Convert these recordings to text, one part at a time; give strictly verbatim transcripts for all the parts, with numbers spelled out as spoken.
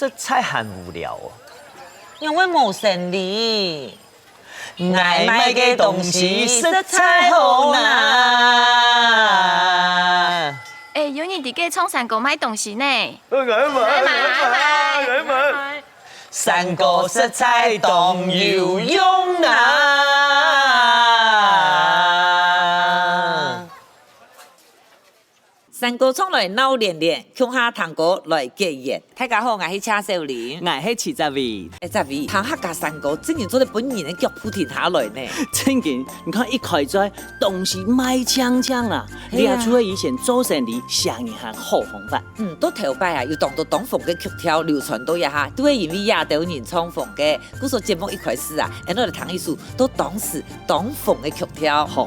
實在還無聊哦。仰會無生理？𠊎買个東西實在好拿。哎，有人在該唱山歌賣東西呢。𠊎買，𠊎買，𠊎買。山歌實在當有用啊！ 山歌唱來鬧連連，共下聽歌來結緣。大家好，𠊎係謝小玲。𠊎係徐澤偉。哎，澤偉，聽客家山歌，真經做得分人个腳步停下來呢。真經，你看一開嘴，東西賣淨淨啊，係啊。這就係以前做生理、寫人客好方法。嗯，到頭擺啊，有當多當紅个曲調流傳到這下，都係因為這兜人唱紅个。故所節目一開始啊，𠊎等來聽一首到當時當紅个曲調。好。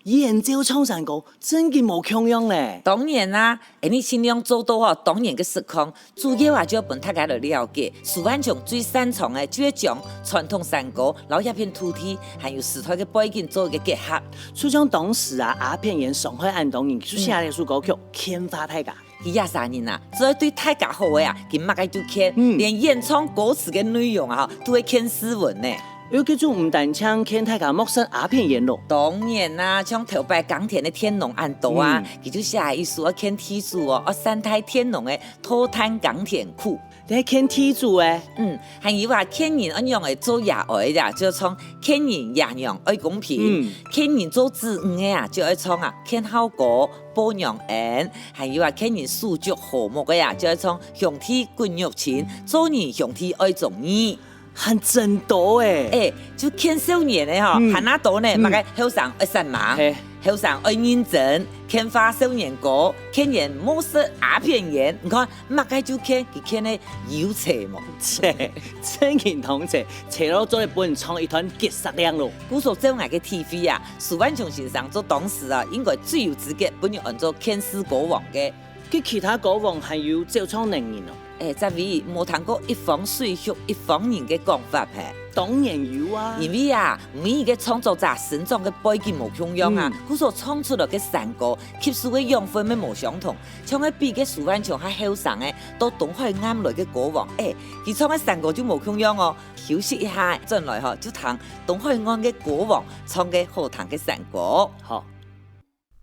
演奏唱山歌，真經無共樣呢。當然啦，𠊎等盡量做到吼，當年个實況，主要啊就愛分大家來了解，蘇萬松最擅長个就係將傳統山歌摎這片土地，還有時代个背景做一個結合。就像當時啊，阿扁冤傷害恁多人，就寫了一首歌曲《勸化大家》。 佢這儕人啊，只愛對大家好个啊，佢麼个就勸，嗯。連演唱歌詞个內容啊，都會勸世文呢。有該種毋單淨勸大家莫信阿扁冤咯。當然啦，像頭擺耕田个田農恁多啊，嗯。佢就寫一首愛勸地主哦，愛善待田農个拖炭耕田苦。這勸地主欸。嗯，還有啊，勸人愛仰仔做爺哀呀，就唱勸人爺娘愛公平。嗯。勸人做子女个啊，就愛唱啊，勸孝歌、報娘恩。 還有啊，勸人手足和睦个啊，就愛唱兄弟滾肉親，做人兄弟愛忠義。還真多欸。欸，就勸少年个吼，嗯。還較多呢，嗯。麼个後生愛煞猛，嘿。後生愛認真，勸化少年歌，勸人莫食阿扁冤。你看，麼个就勸，佢勸个有齊無？齊，真經當齊，齊到做得分人唱一段傑煞令咯。故所照𠊎个體會啊，蘇萬松先生做當時啊，應該最有資格分人安做勸世歌王个。 該其他歌王還有走唱能人哦？欸，這位無聽過一方水畜一方人个講法嘿？當然有啊。因為啊，每一個創作者生長个背景無共樣啊，嗯。故所唱出來个山歌，吸收个養分乜無相同。像係比該蘇萬松較後生个，到東海岸來个歌王，欸，佢唱个山歌就無共樣哦。休息一下，轉來吼，就聽東海岸个歌王唱个好聽个山歌。好。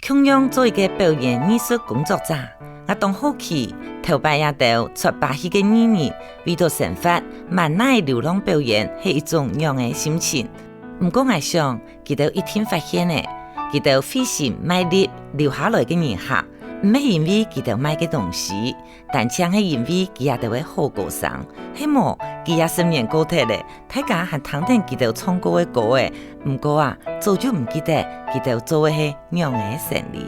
共樣做一個表演藝術工作者，𠊎當好奇，頭擺這兜出把戲个藝人，為著生活，滿哪流浪表演係一種仰仔心情。毋過𠊎想，佢兜一定發現了，佢兜費心賣力留下來个人客，毋係因為佢兜賣个東西， 單淨係因為佢這兜个好歌聲，係無？幾下十年過忒了，大家還聽等佢兜唱過个歌仔，毋過啊，早就毋記得佢兜做个係仰仔生理。